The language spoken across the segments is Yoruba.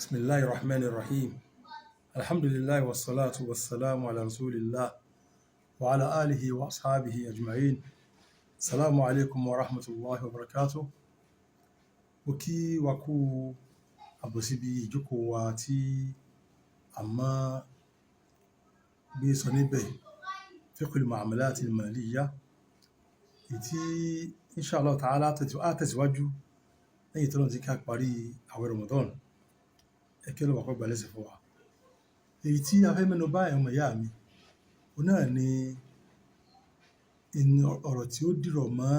Bismillahir Rahmanir Rahim. Alhamdulillah wassalatu wassalamu ala rasulillah wa ala alihi wa ashabihi ajma'in. Assalamu alaikum wa rahmatullahi wa barakatuh. Mo kí wa kú àbọ̀ síbi ìjókòó wa tí a máa gbé sọ níbẹ̀, Fiqhul Muamalat al-Maliyya, èyí tí insha Allah ta'ala á tẹ̀síwájú lẹ́yìn tí Ọlọ́run ti ká parí àwẹ̀ Ramadan. Ẹ kí Ọlọ́run kó gbà lẹ́sìn fún wa. Èyí tí a fẹ́ mẹ́nu bà, ẹ̀yin ọmọ ìyá mi, òun náà ni ọ̀rọ̀ tí ó dìrọ̀ mọ́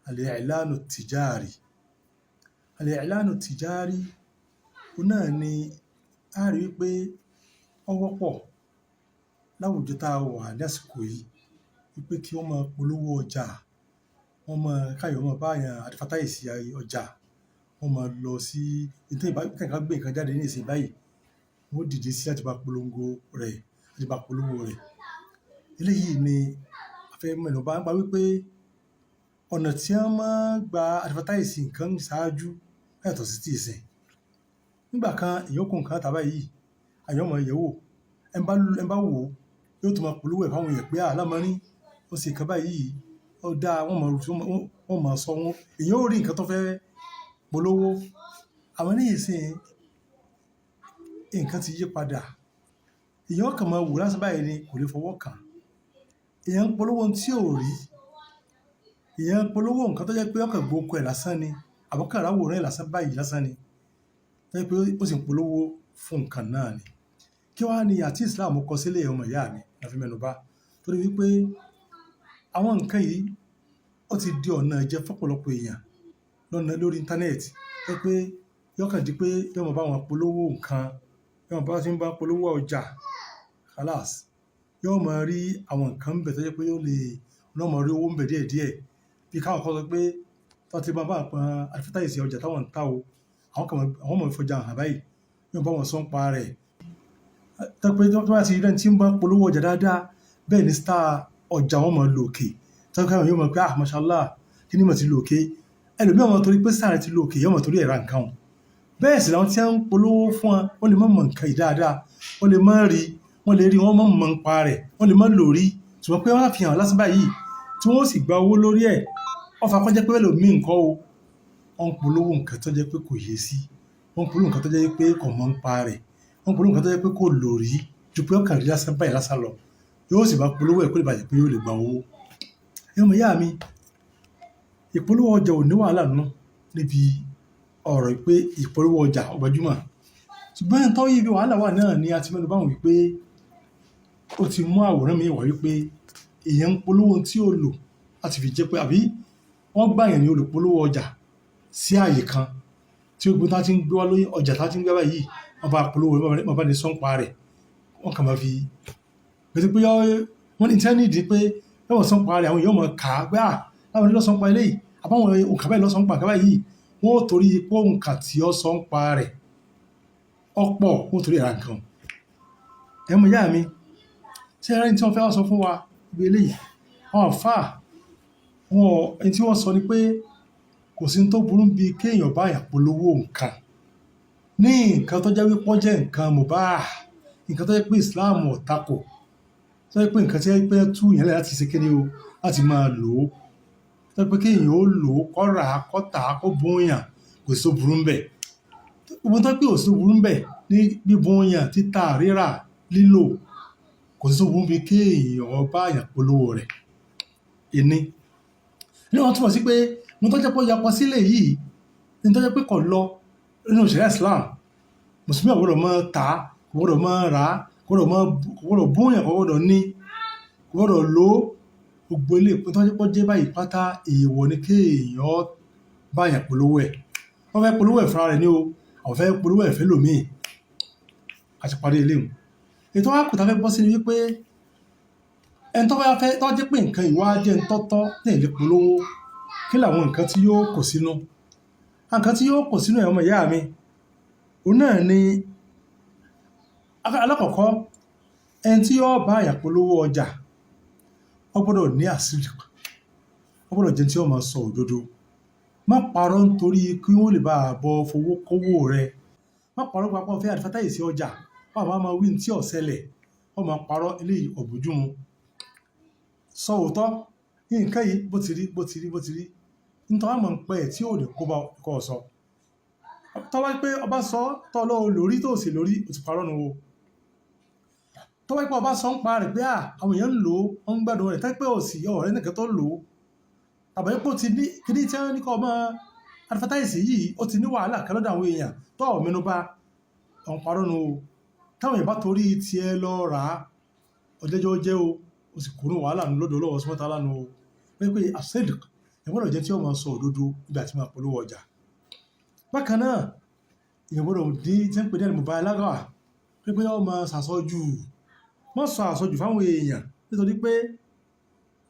al-i'lanu tijari. Al-i'lanu tijari, òun náà ni a rí wípé ó wọ́pọ̀ láwùjọ tá a wà ní àsìkò yìí wípé kí wọ́n máa polówó ọjà, wọ́n máa káyọ̀ máa bá èèyàn advertise ọjà, wọ́n máa lọ sí tí èèyàn bá gbé nǹkan jáde ní ìsìn báyìí, wọ́n ó dìde sí láti bá polongo rẹ̀, láti bá polówó rẹ̀. Eléyìí ni a fẹ́ mẹ́nu bà nípa wípé ọ̀nà tí wọ́n máa ń gba advertise nǹkan ṣáájú yàtọ̀ sí ti ìsìn. Nígbà kan, èèyàn ó kó nǹkan síta báyìí, àwọn èèyàn ó máa yẹ̀ ẹ́ wò. Ẹni bá wò ó, yóò tún máa polówó ẹ̀ fáwọn èèyàn pé, "À, lámọ̀rín, ó ṣe nǹkan báyìí, ó dáa." Wọ́n máa sọ wọ́n. Èèyàn ó rí nǹkan tó fẹ́ polówó. Àmọ́ ní ìsìn, nǹkan ti yí padà. Èèyàn ó kàn máa wò lásán báyìí ni, kò lè fọwọ́ kàn. Èèyàn ń polówó ohun tí ò rí. Èèyàn ń polówó nǹkan tó jẹ́ pé ó kàn gbọ́ orúkọ ẹ̀ lásán ni, àbí ó kàn rí àwòrán ẹ̀ lásán báyìí lásán ni. Tó jẹ́ pé ó sì ń polówó fún nǹkan náà ni. Kí wá ni àti Islam kọ sílẹ̀, ọmọ ìyá mi, la fi mẹ́nu bà? Torí wípé àwọn nǹkan yìí, ó ti di ọ̀nà ìjẹ fún ọ̀pọ̀lọpọ̀ èèyàn lọ́nà lórí íńtánẹ́ẹ̀tì. Tó jẹ́ pé yóò kàn di pé yóò máa bá wọn polówó nǹkan, yóò máa bá tí ń bá polówó ọjà, khalas. Yóò máa rí àwọn nǹkan ńbẹ̀ tó jẹ́ pé yóò lè, yóò máa rí owó ńbẹ̀ díẹ̀díẹ̀. Bí káwọn kan sọ pé tí wọ́n ti máa bá wọn advertise ọjà táwọn ń tà o, àwọn kan máa, àwọn máa fọjà hàn báyìí, yóò bá wọn sọ nípa rẹ̀. Tó jẹ́ pé tí wọ́n bá ti rí ẹni tí ń bá polówó ọjà dáadáa, bẹ́ẹ̀ ni star ọjà wọn máa lọ òkè. Tó jẹ́ pé àwọn yóò mọ̀ pé, "Ah, mashallah, kíní mà ti lọ òkè." Ẹlòmíràn máa torí pé star rẹ̀ ti lọ òkè, yóò máa torí ẹ̀ ra nǹkan òun. Bẹ́ẹ̀ sì làwọn tí wọ́n ń polówó fún wọn, wọ́n lè má mọ nǹkan yìí dáadáa, wọ́n lè má rí, wọ́n lè rí, wọ́n má mọ̀ nípa rẹ̀, wọ́n lè má lò rí. Ṣùgbọ́n pé wọ́n á fi hàn lásán báyìí tí wọ́n ó sì gba owó lórí ẹ̀. Ó fa kó jẹ́ pé ẹlòmíì ńkọ́ o, wọ́n ń polówó nǹkan tó jẹ́ pé kò yé sí, wọ́n ń polówó nǹkan tó jẹ́ pé kò mọ̀ nípa rẹ̀, wọ́n ń polówó nǹkan tó jẹ́ pé kò lò rí, ju pé ó kàn rí lásán báyìí lásán lọ. Yóò sì bá polówó ẹ̀ kó lè bá jẹ́ pé yóò lè gba owó. Ẹ̀yin ọmọ ìyá mi, ìpolówó ọjà ò ní wàhálà nínú níbi ọ̀rọ̀ pé ìpolówó ọjà ó gbajúmọ̀. Ṣùgbọ́n tó ibi wàhálà wà náà ni a ti mẹ́nu bà wípé ó ti mú àwòrán mi wá wípé èèyàn ń polówó ohun tí ó lò láti fi jẹ́ pé àbí wọ́n gbà yẹn ní olùpolówó ọjà sí ààyè kan tí gbogbo tá tí ń gbé wá lórí ọjà tá tí ń gbé báyìí, wọ́n bá polówó, wọ́n bá ní sọ nípa rẹ̀, wọ́n kàn máa fi pèsè pé wọ́n ní tí wọ́n nídìí pé wọ́n sọ nípa rẹ̀, àwọn èèyàn máa kà á pé, "À, láwọn ló sọ nípa eléyìí, àbáwọn òǹkà báyìí ló sọ nípa nǹkan báyìí." Wọ́n ó torí pé òǹkà tí ó sọ nípa rẹ̀ ọ̀pọ̀, wọ́n ó torí ẹ̀ ra nǹkan. Ẹ̀yin ọmọ ìyá mi, ṣé ẹ rí tí wọ́n fẹ́ wá sọ fún wa níbi eléyìí? Àwọn àlfáà, wọn, ẹni tí wọ́n sọ ni pé kò sí ohun tó burú bí kéèyàn bá èèyàn polówó nǹkan ní nǹkan tó jẹ́ wípé ó jẹ́ nǹkan mubah, nǹkan tó jẹ́ pé Islam ò takò, tó jẹ́ pé nǹkan tí jẹ́ pé tú èèyàn lẹ̀ láti ṣe kíni o, láti máa lò ó, tó jẹ́ pé kéèyàn ó lò ó, kó rà á, kó tà á, kó bùn èèyàn, kò sí tó burú ńbẹ̀. Gbogbo tó pé kò sí tó burú ńbẹ̀ ní bíbùn èèyàn, títà, rírà, lílò, kò sí tó burú bí kéèyàn bá èèyàn polówó rẹ̀. Ìní. Ní wọ́n túmọ̀ sí pé ohun tó jẹ́ pé ó yapa sílẹ̀ yìí, ní tó jẹ́ pé kò lọ nínú ṣẹ̀ríà Islam, Mùsùlùmí ò gbọdọ̀ máa tà á, kò gbọdọ̀ máa rà á, kò gbọdọ̀ bùn èèyàn, kò gbọdọ̀ ní, kò gbọdọ̀ lò ó. Gbogbo eléyìí tó jẹ́ pé ó jẹ́ báyìí pátá, èèwọ̀ ni kéèyàn bá èèyàn polówó ẹ̀. Wọ́n fẹ́ polówó ẹ̀ fúnra rẹ̀ ní o, àwọn fẹ́ polówó ẹ̀ fẹ́lòmíì. A ti parí eléyìí. Ètò wa kù tá fẹ́ bọ́ sí ni wípé ẹni tó bá fẹ́, tó jẹ́ pé nǹkan yìí wá jẹ́ ń tọ́tọ́ tí èèyàn lè polówó, kí làwọn nǹkan tí yóò kó sínú? Nǹkan tí yóò kó sínú ẹ̀, ọmọ ìyá mi, òun náà ni alákọ̀ọ́kọ́, ẹni tí yóò bá èèyàn polówó ọjà, ó gbọdọ̀ ní àṣírí, ó gbọdọ̀ jẹ́ ẹni tí ó máa sọ òdodo. Má parọ́ nítorí kí wọ́n lè bá bọ́ fowó kówó rẹ. Má parọ́ pa pé o fẹ́ advertise sí ọjà, wọ́n máa máa wí tí ò ṣẹlẹ̀, wọ́n máa parọ́. Eléyìí ò bójú mu. Sọ òótọ́, nǹkan yìí bó ti rí, bó ti rí, bó ti rí. Nítorí wọ́n mọ̀ ń pẹ́ ẹ̀ tí ò lè kó bá kọ́ ọ sọ. Tọ́ wá pé ọba sọ tọ́ lọ lórí tó sì lórí, o ti parọ́ nu o. Tọ́ wá pé ọba sọ ń pa rẹ̀ pé à, àwọn èèyàn ń lò ó, wọ́n ń gbádùn rẹ̀, tẹ́ pé ò sí ọ̀rẹ́ nìkan tó lò ó. Tàbí pé ó ti ní kíní tí wọ́n ní kọ́ ọmọ advertise yìí, ó ti ní wàhálà kan lọ́dọ̀ àwọn èèyàn tó ọ̀ mẹ́nu bà, ọ̀n parọ́ nu o. Táwọn èèyàn bá torí tiẹ̀ lọ rà á, ọjọ́jọ́ jẹ́ o, ó sì kúrò wàhálà nù lọ́dọ̀ Ọlọ́run subhanahu wa ta'ala nù o. Pé as-sidq, èèyàn gbọ́dọ̀ jẹ́ tí ó máa sọ òdodo nígbà tí máa polówó ọjà. Bákan náà, èèyàn gbọ́dọ̀ dín tí ń pè ní al-mubalagha, pé pé ó máa sàsọjù. Má sọ àsọjù fáwọn èèyàn nítorí pé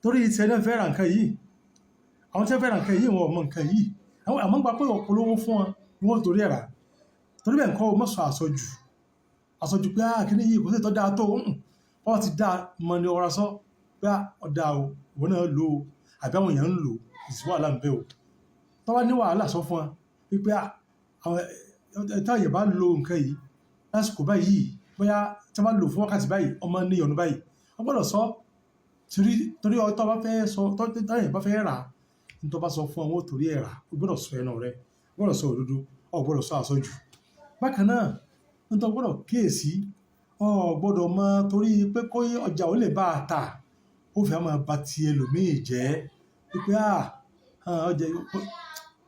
torí tiẹ̀ náà fẹ́ ra nǹkan yìí. Àwọn tí wọ́n fẹ́ ra nǹkan yìí, wọn ò mọ nǹkan yìí. Àwọn àmọ́ gbà pé ó polówó fún wọn ni wọ́n torí ẹ̀ rà. Torí bẹ́ẹ̀ ńkọ́ o, má sọ àsọjù. Àsọjù pé à kíní yìí kò sí ìtọ́ dáa tó. Bó ti dá mọ́ ni ọ̀rọ̀ sọ pé ó dáa o, ìwọ náà lò ó, àbí àwọn èèyàn ń lò ó, kò sí wàhálà ń bẹ o. Tọ́ bá ní wàhálà, sọ fún wọn wípé à, àwọn tí àwọn èèyàn bá lo nǹkan yìí lásìkò báyìí, bóyá tí wọ́n bá lò fún wákàtí báyìí, ọmọ ní ìyọnu báyìí. Wọ́n gbọ́dọ̀ sọ torí torí ọ tó bá fẹ́ sọ, tọ́ tí èèyàn bá fẹ́ rà, ní tó bá sọ fún wọn, wọ́n torí ẹ̀ rà. O gbọ́dọ̀ sọ ẹnu rẹ, o gbọ́dọ̀ sọ òdodo, o gbọ́dọ̀ sọ àsọjù. Bákan náà, ní tó gbọ́dọ̀ kíyèsí, o gbọ́dọ̀ mọ̀ torí pé kó ọjà ó lè bá a tà, ó fẹ́ máa ba ti ẹlòmíì jẹ́. Wípé à, ọjà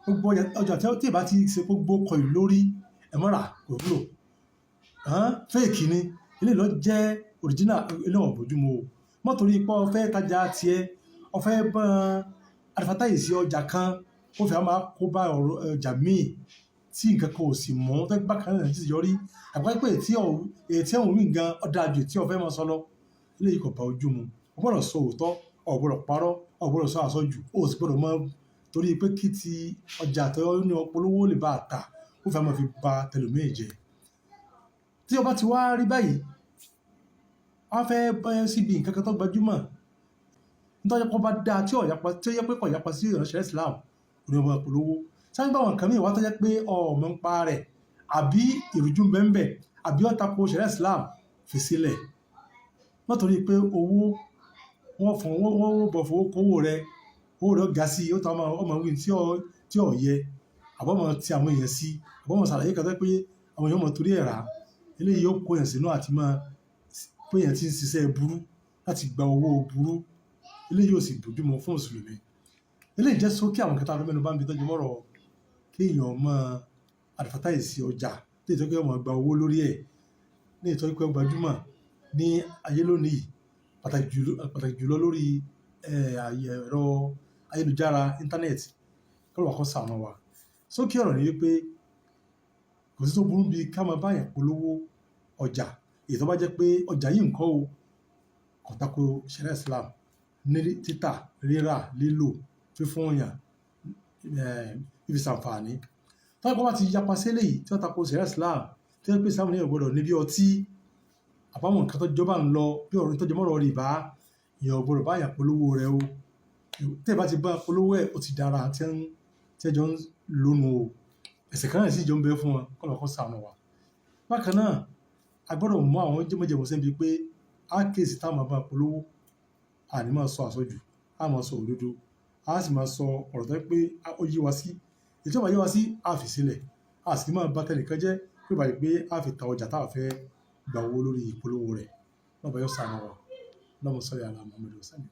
gbogbo ọjà tí ì bá ti ṣe gbogbo kọ ìlú lórí, ẹ má rà, kò wúlò. Fake ni, eléyìí ló jẹ́ original, eléyìí ò bójú mu o. Má torí pé o fẹ́ tajà tiẹ̀, o fẹ́ bá advertise sí ọjà kan, ó fẹ́ máa kó bá ọ̀rọ̀ ọjà míì tí nǹkan kan ò sì mú, tó bákan náà ti yọrí. Àbí pé èyí tí òun wí gan, ó dáa ju èyí tí o fẹ́ máa sọ lọ. Eléyìí kò bá ojú mu. O gbọ́dọ̀ sọ òótọ́, o gbọ́dọ̀ parọ́, o gbọ́dọ̀ sọ àsọjù, o sì gbọ́dọ̀ mọ̀ torí pé kí ti ọjà tó ní polówó lè bá a tà, ó fẹ́ máa fi ba tẹlòmíì jẹ́. Tí ó bá ti wá rí báyìí, wọ́n fẹ́ bọ́ síbi nǹkan kan tó gbajúmọ̀. Nítorí pé ó bá dá tí ò yapa, tí ó yẹ pé kò yapa sí ìránṣẹ́ Islam, òní ọmọ polówó. Sáyé bá àwọn nǹkan mìíràn wá tó jẹ́ pé o mọ̀ ń pa rẹ̀, àbí ìrújú ń bẹ ń bẹ, àbí ó tako ṣẹ̀ríà Islam, fi sílẹ̀. Má torí pé owó wọ́n fún, wọ́n bọ̀ fowó kó owó rẹ, owó rẹ ó ga sí i, ó tọ́ ọmọ wí tí ò yẹ, àbí ọmọ tí àwọn èèyàn sí, àbí ọmọ ṣàlàyé kan tó jẹ́ pé àwọn èèyàn mọ̀ torí ẹ̀ rà. Eléyìí yóò kó èèyàn sínú àti máa pé èèyàn tí ń ṣiṣẹ́ burú láti gba owó burú. Eléyìí ò sì bójú mu fún Mùsùlùmí. Eléyìí jẹ́ sókè àwọn nǹkan tí a fẹ́ mẹ́nu bà níbi tó jẹ mọ́rọ̀ kí èèyàn máa advertise sí ọjà tí èyí tó pé ó máa gba owó lórí ẹ̀, ní èyí tó pé ó gbajúmọ̀ ní ayé lónìí, pàtàkì jùlọ lórí, ẹ̀rọ ayélujára, íńtánẹ́ẹ̀tì. Kí Olúwa kó ṣàánú wa. Sókè ọ̀rọ̀ ni wípé kò sí tó burú bí ká máa bá èèyàn polówó ọjà. Èyí tó bá jẹ́ pé ọjà yìí ńkọ́ o, kò tako ṣẹ̀ríà Islam ní títà, rírà, lílò, fífún èèyàn, fífi ṣàǹfààní. Tó bá ti yapa sí eléyìí tí ó tako ṣẹ̀ríà Islam, tí ó jẹ́ pé Islam ní èèyàn gbọdọ̀ ní bí ọtí, àbáwọn nǹkan tó jọba ń lọ, bí ọ̀rọ̀ tó jẹ mọ́rọ̀ rìbá, èèyàn ò gbọdọ̀ bá èèyàn polówó rẹ̀ o. Tí ẹ bá ti bá polówó ẹ̀, ó ti dára tí ẹ jọ ń lónu o. Ẹ̀sẹ̀ kan náà sì jọ ń bẹ fún wọn, kí Ọlọ́run kó ṣàánú wa. Bákan náà, a gbọdọ̀ mú àwọn májẹ̀mú sẹ́bi pé a kíyèsi tá a máa bá polówó, a ní máa sọ àsọjù, a máa sọ òdodo, a sì máa sọ ọ̀rọ̀ tó jẹ́ pé ó yé wa sí. Èyí tí ó bá yé wa sí, a fi sílẹ̀. A sì ní máa bá tẹnìkan jẹ́ pé báyìí pé a fi ta ọjà tá a fẹ́ gba owó lórí ìpolówó rẹ̀. Ọlọ́run bá yóò ṣàánú wa. Allahumma salli ala Muhammad wa sallim.